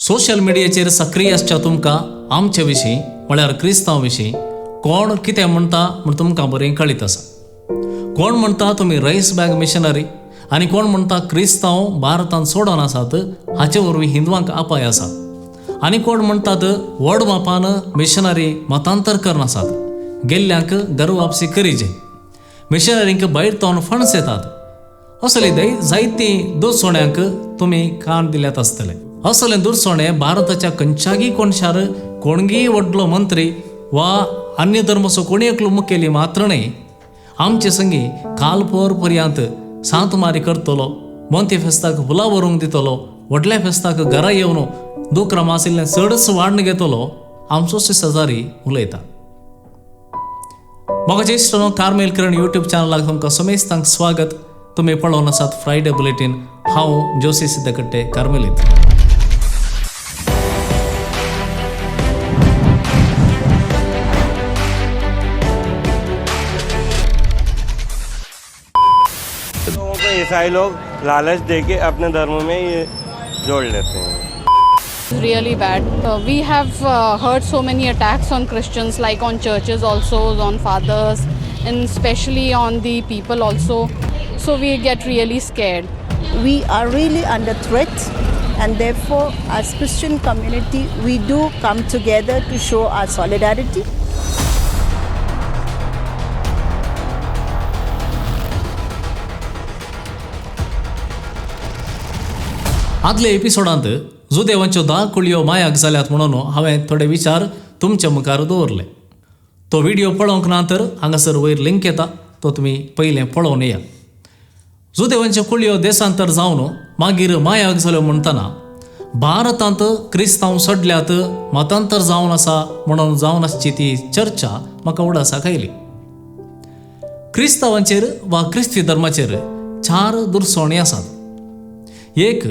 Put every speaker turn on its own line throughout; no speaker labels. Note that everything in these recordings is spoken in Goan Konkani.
सोशल मिडियाचेर सक्रीय आसच्या तुमकां आमचे विशीं म्हळ्यार क्रिस्तांव विशीं कोण कितें म्हणटा म्हूण तुमकां बरें कळीत आसा. कोण म्हणटा तुमी रायस बॅग मिशनरी आनी कोण म्हणटा क्रिस्तांव भारतांत सोडून आसात हाचे वरवीं हिंदवांक अपाय आसा आनी कोण म्हणटात व्हड मापान मिशनरी मतांतर करून आसात, गेल्ल्यांक घर वापसी करीचे, मिशनरींक भायर तावन फंड्स येतात, असले जायतीं दुरसोण्यांक तुमी कान दिल्यात आसतले. असले दुरसोणे भारताच्या खंयच्यागी कोनशार कोणगीय व्हडलो मंत्री वा अन्य धर्माचो कोणी एकलो मुखेली मात्र न्हय आमचे संगी कालपोर पर्यंत सांतमारी करतलो, मोंती फेस्ताक फुलां व्हरूंक दितलो, व्हडल्या फेस्ताक घरा येवन दुकरां आशिल्लें चडच वाडण घेतलो आमचो शेजारी उलयता. म्हाका इश्टानो, कार्मेल किरण यूट्यूब चॅनलाक तुमकां समेस्तांक स्वागत. तुमी पळोवन आसात फ्रायडे बुलेटीन. हांव जोशी सिद्धकट्टे कार्मेलीत.
लोगों को ईसाई लोग लालच दे के अपने धर्म में ये जोड़ लेते हैं.
Really bad. We have heard so many attacks on Christians, like on churches also, on fathers, and especially on the people also. So we get really scared.
We are really under threat, and therefore as Christian community we do come together to show our solidarity.
आदल्या एपिसोडांत जुदेवांच्यो 10 कुळयो मायाक जाल्यात म्हणून हांवें थोडे विचार तुमच्या मुखार दवरले. तो व्हिडिओ पळोवंक ना तर हांगासर वयर लिंक येता, तो तुमी पयलें पळोवन येया. जुदेवांच्यो कुळयो देशांतर जावन मागीर मायाक जाल्यो म्हणटना भारतांत क्रिस्तांव सोडल्यात मतांतर जावन आसा म्हणून जावन आसची ती चर्चा म्हाका उडासाक आयली. क्रिस्तांवांचेर वा क्रिस्ती धर्माचेर 4 दुरसोणी आसात. एक,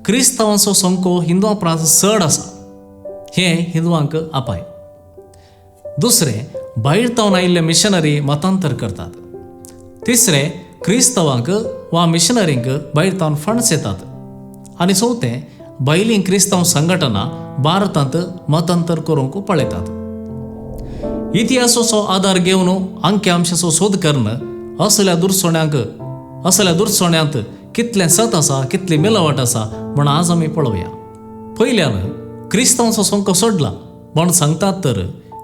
क्रिस्तांवांचो संको हिंदुआं परस चड आसा, हें हिंदुआंक अपाय. दुसरें, भायर तावन आयिल्ले मिशनरी मतांतर करतात. तिसरें, क्रिस्तांवांक वा मिशनरींक भायर तावन फंड्स येतात. आनी चवथें, भायलीं क्रिस्तांव संघटना भारतांत मतांतर करूंक पळयतात. इतिहासाचो आदार घेवन अंक्यांशाचो सोद करून असल्या दुरसोण्यांत कितलें सत आसा, कितली मिलावट आसा म्हूण आज आमी पळोवया. पयल्यान क्रिस्तांवचो संको सोडला म्हूण सांगतात तर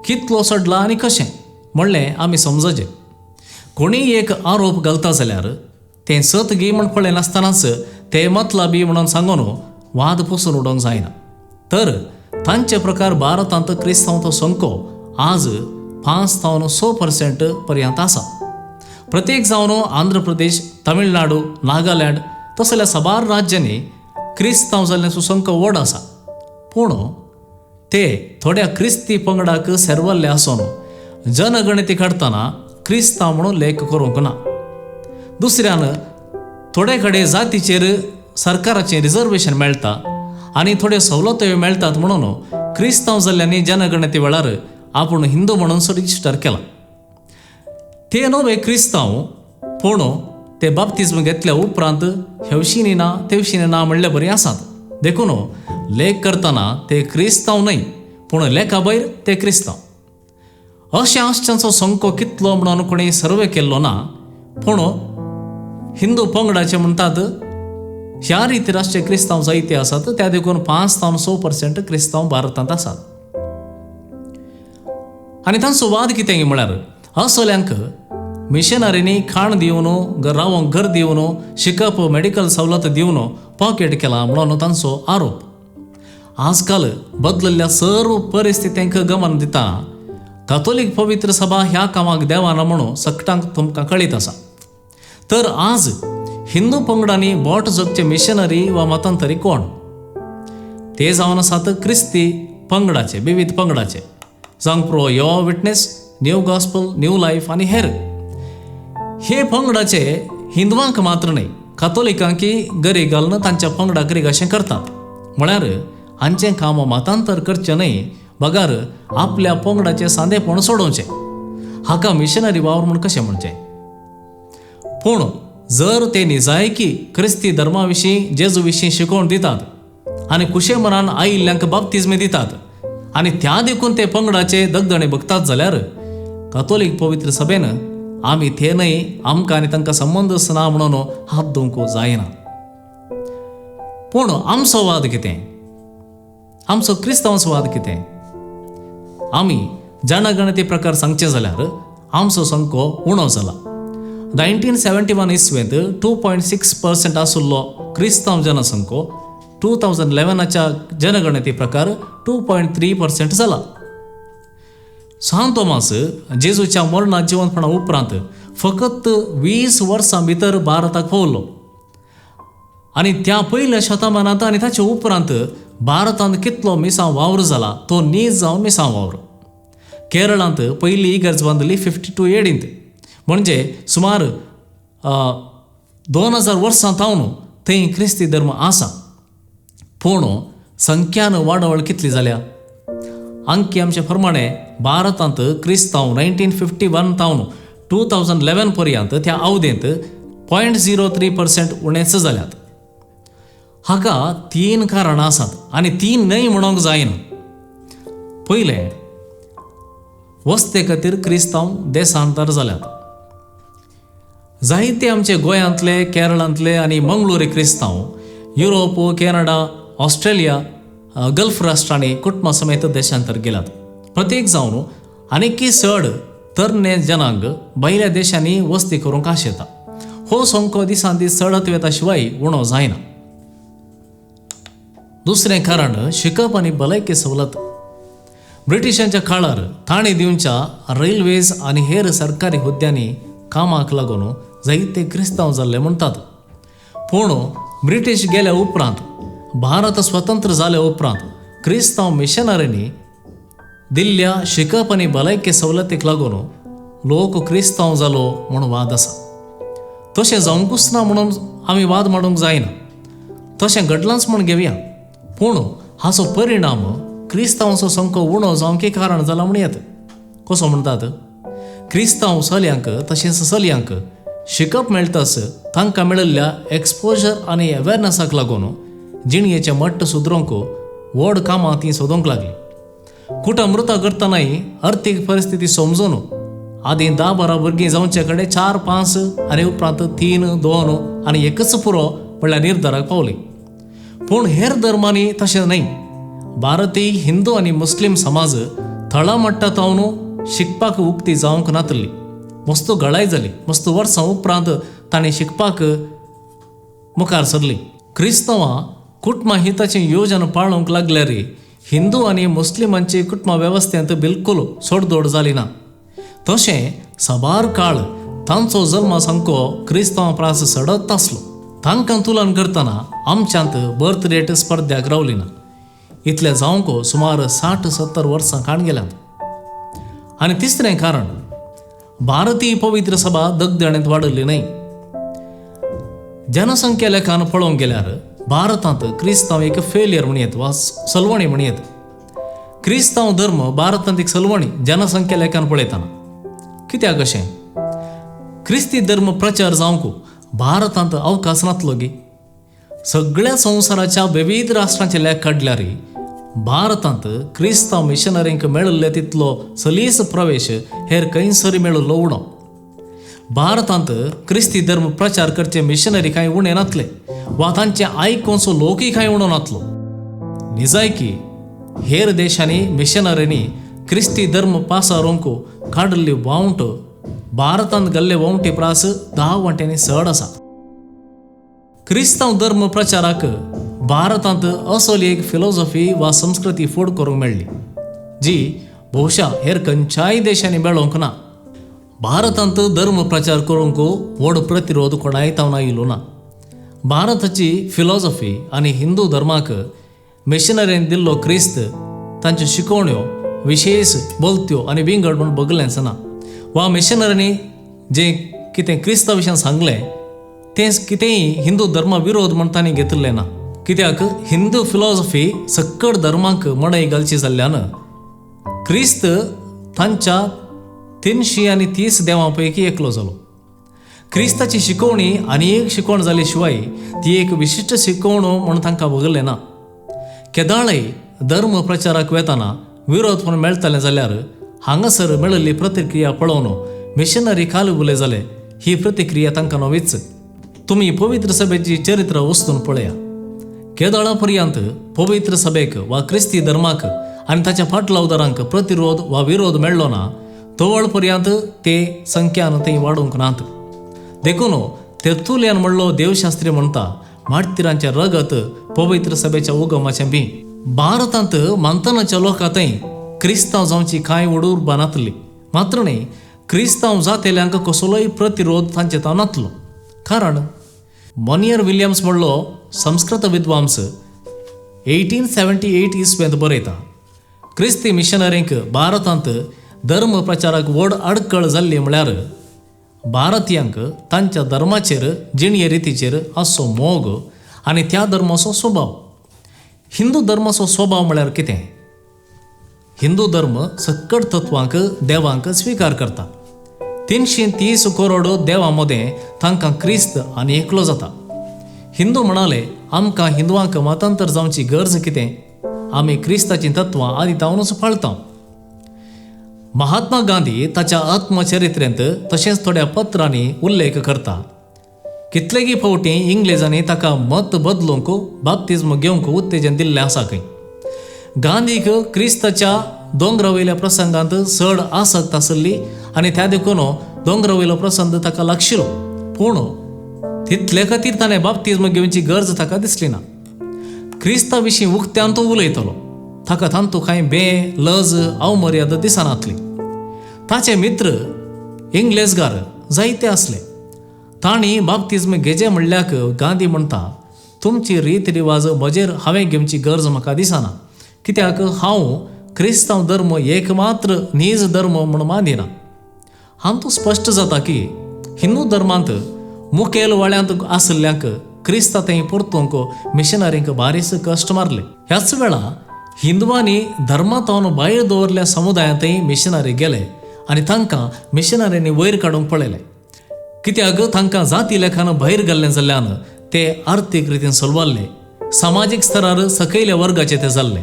कितलो सोडला आनी कशें म्हणलें आमी समजचें. कोणीय एक आरोप घालता जाल्यार तें सत गी म्हूण पळयनासतनाच ते मतलबी म्हणून सांगून वाद पसून उडोवंक जायना. तर तांचे प्रकार भारतांत क्रिस्तांवचो संको आज 5 तावन 6% पर्यंत आसा. प्रत्येक जावन आंध्र प्रदेश, तमिळनाडू, नागालँड तसल्या साबार राज्यांनी क्रिस्तांव जाल्ल्याचो संको व्हड आसा. पूण ते थोड्या क्रिस्ती पंगडाक सेरवल्ले आसून जनगणती काडटना क्रिस्तांव म्हणून लेख करूंक ना. दुसऱ्यान थोडे कडेन जातीचेर सरकाराचें रिजर्वेशन मेळटा आनी थोड्यो सवलत्यो मेळटात म्हणून क्रिस्तांव जाल्ल्यांनी जनगणती वेळार आपूण हिंदू म्हणून रजिस्टर केला. ते नवे क्रिस्तांव पूण ते बाप्तिज्म घेतल्या उपरांत हेवशीनी ना तेवशीनी ना म्हणले बरी आसात. देखून लेख करतना ते क्रिस्तांव न्हय पूण लेखा भायर ते क्रिस्तांव. अशें आसच्यांचो संको कितलो म्हणून कोणी सर्वे केल्लो ना. पूण हिंदू पंगडाचे म्हणटात ह्या रितीर आसचे क्रिस्तांव जायते आसात, त्या देखून 5 तावन 6% क्रिस्तांव भारतांत आसात. आनी तांचो वाद कितें म्हळ्यार असल्यांक मिशनरींनी खाण दिवन, रावंक घर दिवन, शिकप मेडिकल सवलत दिवन पॉकेट केला म्हणून तांचो आरोप. आजकाल बदलल्ल्या सर्व परिस्थितींक गमन दिता कातोलीक पवित्र सभा ह्या कामाक देवाना म्हणून सगटांक तुमकां कळीत आसा. तर आज हिंदू पंगडांनी बोट जगचे मिशनरी वा मतांतरी कोण ते जावन आसात क्रिस्ती पंगडाचे, विविध पंगडाचे, जावंक pro Jehovah witness, new gospel, new life आनी हेर. हे पंगडाचे हिंदवांक मात्र न्हय कातोलिकांकी गरी घालून तांच्या पंगडाक अशें करतात. म्हळ्यार हांचें काम मतांतर करचें न्हय बगर आपल्या पंगडाचें सांदेपण सोडोवचें. हाका मिशनरी वावर म्हूण कशें म्हणचें? पूण जर ते निजायकी क्रिस्ती धर्मा विशीं, जेजू विशीं शिकोवन दितात आनी खुशे मनान आयिल्ल्यांक बाप्तिज्म दितात आनी त्या देखून ते पंगडाचे दगदणे बघतात जाल्यार कातोलीक पवित्र सभेन आमी ते न्हय, आमकां आनी तांकां संबंद ना म्हणून हात धुवंक जायना. पूण आमचो वाद कितें, आमचो क्रिस्तांवांचो वाद कितें? आमी जनगणती प्रकार सांगचें जाल्यार आमचो संको उणो जाला. 1971 इस्वेंत 2.6% आशिल्लो क्रिस्तांव जनसंख्यो 2011 जनगणती प्रकार 2.3% जाला. सांत तोमास जेजूच्या मरणा जिवंतपणा उपरांत फकत 20 वर्सां भितर भारताक पावलो आनी त्या पयल्या शतमानांत आनी ताचे उपरांत भारतांत कितलो मिसां वावर जाला तो नीज जावन मिसां वावर. केरळांत पयली इगर्ज बांदली 52 एडींत, म्हणजे सुमार 2000 वर्सां थावन थंय क्रिस्ती धर्म आसा. पूण संख्यान वाडावळ कितली जाल्या? अंकी आमचे प्रमाणे भारतांत क्रिस्तांव 1951 थावन 2011 पर्यंत त्या अवधेंत 0.03% उणेच जाल्यात. हाका 3 कारणां आसात आनी 3 न्हय म्हणूंक जायना. पयलें, वस्ते खातीर क्रिस्तांव देशांतर जाल्यात. जायते आमचे गोंयांतले, केरळांतले आनी मंगळुरी क्रिस्तांव युरोप, कॅनडा, ऑस्ट्रेलिया, गल्फ राष्ट्रांनी कुटुंबा समेत देशांतर गेल्यात. प्रत्येक जावन आनीकय चड तरणे जनांग भायल्या देशांनी वस्ती करूंक आशेता. हो संको दिसान दीस चडत वता शिवाय उणो जायना. दुसरें कारण, शिकप आनी भलायकी सवलत. ब्रिटिशांच्या काळार ताणें दिवच्या रेल्वेज आनी हेर सरकारी हुद्द्यांनी कामाक लागून जायते क्रिस्तांव जाल्ले म्हणटात. पूण ब्रिटीश गेल्या उपरांत, भारत स्वतंत्र जाल्या उपरांत क्रिस्तांव मिशनरींनी दिल्ल्या शिकप आनी भलायकी सवलतीक लागून लोक क्रिस्तांव जालो म्हूण वाद आसा. तशें जावंकूच ना म्हणून आमी वाद मांडूंक जायना, तशें घडलांच म्हूण घेवया. पूण हाचो परिणाम क्रिस्तांवांचो संको उणो जावंक कारण जाला म्हण येता. कसो म्हणटात? क्रिस्तांव चलयांक तशेंच चलयांक शिकप मेळटाच तांकां मेळिल्ल्या एक्सपोजर आनी अवेरनसाक लागून जिणयेचें मट्ट सुदरूंक व्हड कामां ती सोदूंक लागली. कुटमृता करतनाय अर्थीक परिस्थिती समजून आदीं 10-12 भुरगीं जावचे कडेन 4-5 आनी उपरांत 3-2 आनी एकच पुरो म्हणल्यार निर्धाराक पावली. पूण हेर धर्मांनी तशें न्हय. भारतीय हिंदू आनी मुस्लीम समाज थळामट्टा थावन शिकपाक उक्ती जावंक नातली. मस्त गळाय जाली. मस्त वर्सां उपरांत ताणें शिकपाक मुखार सरली. क्रिस्तांवां कुटुंबा हिताचें योजन पाळोवंक लागल्यार हिंदू आनी मुस्लिमांची कुटुंबा वेवस्थेंत बिलकुल सोडदोड जाली ना. तशें साबार काळ तांचो जल्मा सामको क्रिस्तांवां प्रास सडत आसलो. तांकां तुलन करतना आमच्यांत बर्थ रेट स्पर्ध्याक रावली ना. इतलें जावंक सुमार 60-70 वर्सां काण गेल्यांत. आनी तिसरें कारण, भारतीय पवित्र सभा दगदणेंत वाडली न्हय. जनसंख्या लेखान पळोवंक गेल्यार भारतांत क्रिस्तांव एक फेलियर म्हणयेत वा सलवणी म्हणयेत. क्रिस्तांव धर्म भारतांत एक सलवणी जनसंख्या लेखान पळयतना. कित्याक अशें? क्रिस्ती धर्म प्रचार जावंक भारतांत अवकाश नातलो गी? सगळ्या संवसाराच्या विविध राष्ट्रांचे लेख काडल्यार भारतांत क्रिस्तांव मिशनरींक मेळिल्ले तितलो सलीस प्रवेश हेर खंयसर मेळिल्लो उणो. भारतांत क्रिस्ती धर्म प्रचार करचे मिशनरी कांय उणें नातले वा तांचे आयकोनचो लोकय कांय उणो नातलो. निजायकी हेर देशांनी मिशनरींनी क्रिस्ती धर्म पासारूंक काडिल्ली वावंट भारतांत घाल्ले वावंटी प्रास 10 वांट्यांनी चड आसा. क्रिस्तांव धर्म प्रचाराक भारतांत असली एक फिलॉसॉफी वा संस्कृती फूड करूंक मेळ्ळी जी भोवशा हेर खंयच्याय देशांनी मेळोवंक ना. भारतांत धर्म प्रचार करूंक व्हड प्रतिरोध कोणाय तावन आयलो ना. भारताची फिलॉसॉफी आनी हिंदू धर्माक मिशनरीन दिल्लो क्रिस्त तांच्यो शिकवण्यो विशेश बोलत्यो आनी विंगड म्हूण बगलेंच ना वा मिशनरींनी जें कितें क्रिस्ता विशयान सांगलें तें कितेंय हिंदू धर्मा विरोध म्हूण तांणी घेतिल्लें ना. कित्याक हिंदू फिलॉसॉफी सक्कड धर्मांक मणय घालची जाल्ल्यान क्रिस्त तांच्या 330 देवां पैकी एकलो जालो. क्रिस्ताची शिकवणी आनी एक शिकवण जाली शिवाय ती एक विशिश्ट शिकवण म्हूण तांकां बगलें ना. केदाळय धर्म प्रचाराक वेताना विरोध म्हूण मेळटलें जाल्यार हांगासर मेळिल्ली प्रतिक्रिया पळोवन मिशनरी कालबुले जाले ही प्रतिक्रिया तांकां नवीच. तुमी पवित्र सभेची चरित्र वस्तून पळया. केदळा पर्यंत पवित्र सभेक वा क्रिस्ती धर्माक आनी ताच्या फाटलावदारांक प्रतिरोध वा विरोध मेळ्ळो ना तवळ पर्यंत ते संख्यान थंय वाडूंक नात. देखून तेर्तुलियान म्हणलो देवशास्त्री म्हणटा मार्तिरांचें रगत पवित्र सभेच्या उगमाचें बी. भारतांत मानतनाच्या लोकां थंय क्रिस्तांव जावची कांय उडूर नातली, मात्र न्ही क्रिस्तांव जातेल्यांक कसलोय प्रतिरोध तांचे ताव नातलो. कारण मोनियर विल्यम्स म्हणलो संस्कृत विद्वांस 1878 इस्वेंत बरयता, क्रिस्ती मिशनरींक भारतांत धर्म प्रचाराक व्हड आडखळ जाल्ली म्हळ्यार भारतीयांक तांच्या धर्माचेर जिणये रितीचेर आसचो मोग आनी त्या धर्माचो स्वभाव. हिंदू धर्माचो स्वभाव म्हळ्यार कितें? हिंदू धर्म सक्कड तत्वांक देवांक स्विकार करता. 330 करोड देवां मदें तांकां क्रिस्त आनी एकलो जाता. हिंदू म्हणाले आमकां हिंदवांक मतांतर जावची गरज कितें? आमी क्रिस्ताचीं तत्वां आदी तावनूच पाळता. महात्मा गांधी ताच्या आत्मचरित्रेंत तशेंच थोड्या पत्रांनी उल्लेख करता. कितलेगी फावटी इंग्लेजांनी ताका मत बदलूंक बाप्तिज्म घेवंक उत्तेजन दिल्लें आसा खंय. गांधीक क्रिस्ताच्या दोंगरा वयल्या प्रसंगांत चड आसक्त आसली आनी त्या देखून दोंगरा वयलो प्रसंग ताका लागशिलो, पूण तितले खातीर ताणें बाप्तिज्म घेवची गरज ताका दिसली ना. क्रिस्ता विशीं उक्त्यान तो उलयतलो, ताका तांतू कांय बे लज अवमर्यादा दिसनातली. ताचे मित्र इंग्लेजगार जायते आसले. तांणी बाप्तिज्म घेजे म्हणल्याक गांधी म्हणटा, तुमची रीत रिवाज म्हजेर हांवें घेवची गरज म्हाका दिसना, कित्याक हांव क्रिस्तांव धर्म एकमात्र नीज धर्म म्हूण मानिना. हातूंत स्पश्ट जाता की हिंदू धर्मांत मुखेल वाळ्यांत आशिल्ल्यांक क्रिस्ता थंय परतूंक मिशनरींक बारीस कश्ट मारले. ह्याच वेळा हिंदवांनी धर्मांत भायर दवरल्या समुदायांतय मिशनरी गेले आनी तांकां मिशनरींनी वयर काडूंक पळयले, कित्याक तांकां जाती लेखान भायर घाल्लें जाल्ल्यान ते आर्थीक रितीन सलवारले, समाजीक स्तरार सकयल्या वर्गाचे ते जाल्ले.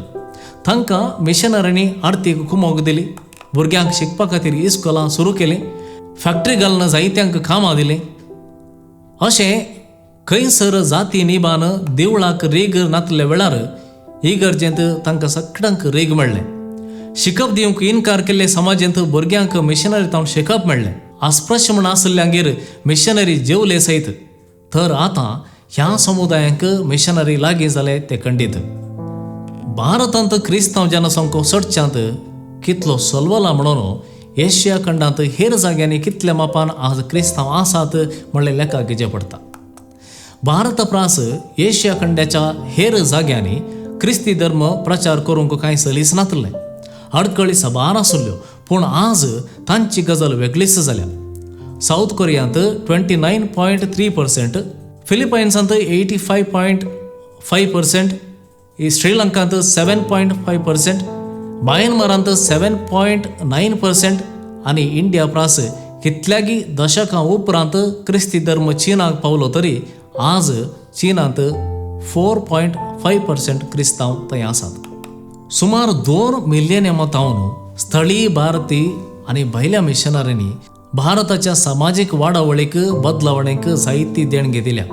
तांकां मिशनरींनी आर्थीक कुमोक दिली, भुरग्यांक शिकपा खातीर इस्कोलां सुरू केलीं, फॅक्टरी घालून जायत्यांक कामां दिलीं. अशें खंयसर जाती निबान देवळाक रेग नातल्या वेळार इगर्जेंत तांकां सगळ्यांक रेग मेळ्ळें. शिकप दिवंक इनकार केल्ले समाजेंत भुरग्यांक मिशनरी तावन शिकप मेळ्ळें. अस्पृश्य म्हण आशिल्ल्यांगेर मिशनरी जेवले सयत तर आतां ह्या समुदायांक मिशनरी लागीं जाले ते खंडीत. भारतांत क्रिस्तांव जनसंख्या चडच्यांत कितलो सलवला म्हणून एशिया खंडांत हेर जाग्यांनी कितल्या मापान आज क्रिस्तांव आसात म्हणलें लेखा घेवचें पडटा. भारता प्रास एशिया खंडाच्या हेर जाग्यांनी क्रिस्ती धर्म प्रचार करूंक कांय सलीस नातलें, आडखळी साबार आसल्यो, पूण आज तांची गजाल वेगळीच जाल्या. सावथ कोरियांत 29.3%, फिलिपायन्सांत 85.5%, श्रीलंकांत 7.5%, म्यानमारांत 7.9% आनी इंडिया प्रास कितल्यागी दशकां उपरांत क्रिस्ती धर्म चीनाक पावलो तरी आज चीनांत 4.5% क्रिस्तांव थंय आसात. सुमार 2 मिलियन मतावन स्थळीय भारतीय आनी भायल्या मिशनरींनी भारताच्या समाजीक वाडावळीक बदलावणेक जायती देणगी दिल्या.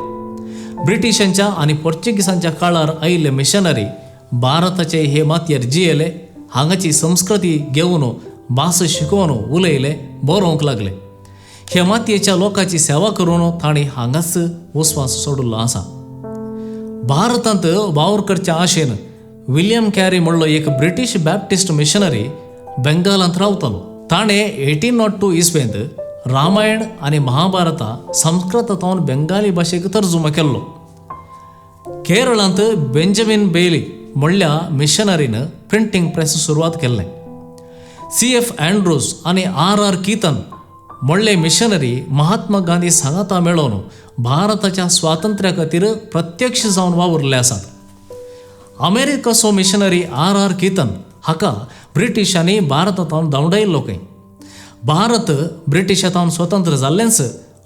ब्रिटिशांच्या आनी पोर्चुगीसांच्या काळार आयिल्ले मिशनरी भारताचे हे मातयेर जियेले, हांगाची संस्कृती घेवन भास शिकोवन उलयले, बरोवंक लागले. ह्या मातयेच्या लोकांची सेवा करून तांणी हांगाच उस्वास सोडिल्लो आसा. भारतांत वावर करच्या आशेन विल्यम कॅरी म्हणलो एक ब्रिटीश बॅप्टिस्ट मिशनरी बेंगालांत रावतालो. ताणें 1802 इस्वेंत रामायण आनी महाभारता संस्कृतांतून बेंगाली भाशेक तर्जुमा केल्लो. केरळांत बेंजामीन बेली म्हणल्या मिशनरीन प्रिंटींग प्रेस सुरवात केल्लें. सी.एफ. अँड्रूज आनी आर.आर. कीतन म्हणले मिशनरी महात्मा गांधी सांगाता मेळोवन भारताच्या स्वातंत्र्या खातीर प्रत्यक्ष जावन वावुरले आसात. अमेरिकाचो मिशनरी आर.आर. कीतन हाका ब्रिटिशांनी भारतांत धांवडायिल्लो खंय. भारत ब्रिटिशांत स्वतंत्र जाल्लेंच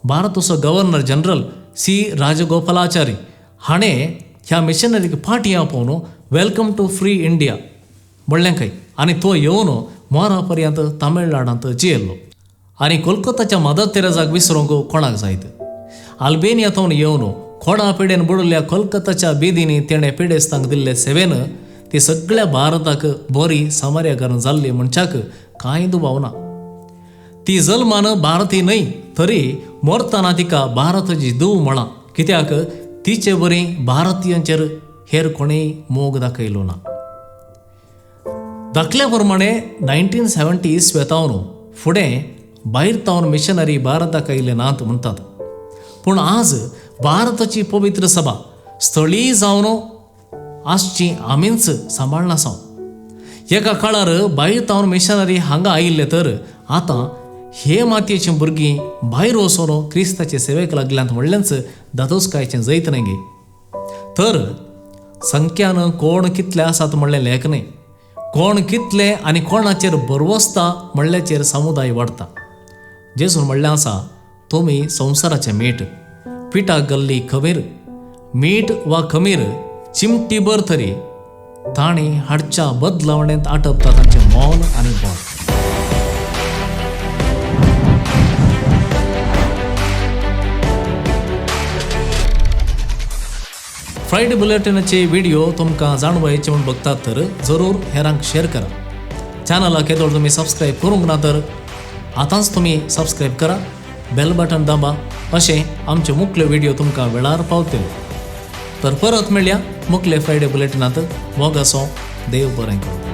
भारताचो गव्हर्नर जनरल सी. राजगोपालाचारी हाणें ह्या मिशनरीक फाटीं आपोवन Welcome to free India म्हणलें खंय आनी तो येवन मोरा पर्यंत तामिळनाडांत जियेल्लो. आनी कोलकाताच्या मदर तेरेजाक विसरूंक कोणाक जायत. आल्बेनिया थोवन येवन कोडा पिडेन बुडल्या कोलकाताच्या बेदींनी तेणें पिडेस्तांक दिल्ले सेवेन ती सगळ्या भारताक बरी सामार्याकरण जाल्ली म्हणच्याक कांय दुबाव ना. ती जल्मान भारती न्हय तरी मरतना तिका भारताची धूव म्हळां, कित्याक तिचे बरी भारतीयांचेर हेर कोणेय मोग दाखयलो ना. दाखल्या प्रमाणे 1970 इस्वेतावन फुडें भायर तावन मिशनरी भारताक आयले नात म्हणटात, पूण आज भारताची पवित्र सभा स्थळीय जावन आसची आमीच सांबाळनासांव. एका काळार भायर तावन मिशनरी हांगा आयिल्ले तर आतां हे मातयेची भुरगीं भायर वचून क्रिस्ताचे सेवेक लागल्यांत म्हणल्याच दादोसकायचें जैत न्हय गे. तर संख्यान कोण कितले आसात म्हणलें लेख न्हय, कोण कितले आनी कोणाचेर भरवसता म्हणल्याचेर समुदाय वाडटा. जेजून म्हणलें आसा, तुमी संवसाराचें मीठ, पिठाक गल्ली खमीर, मीठ वा खमीर चिमटीभर तरी तांणी हाडच्या बदलावणेंत आटपता तांचें मोल आनी बळ. फ्रायडे बुलेटिनाचे व्हिडिओ तुमकां जाणवायचे म्हूण बघतात तर जरूर हेरांक शेअर करा. चॅनलाक येदोळ तुमी सबस्क्रायब करूंक ना तर आतांच तुमी सबस्क्रायब करा, बेल बटन दाबा, अशें आमचे मुखले व्हिडिओ तुमकां वेळार पावतले. तर परत मेळया मुखले फ्रायडे बुलेटिनांत. मोग आसो, देव बरें करूं.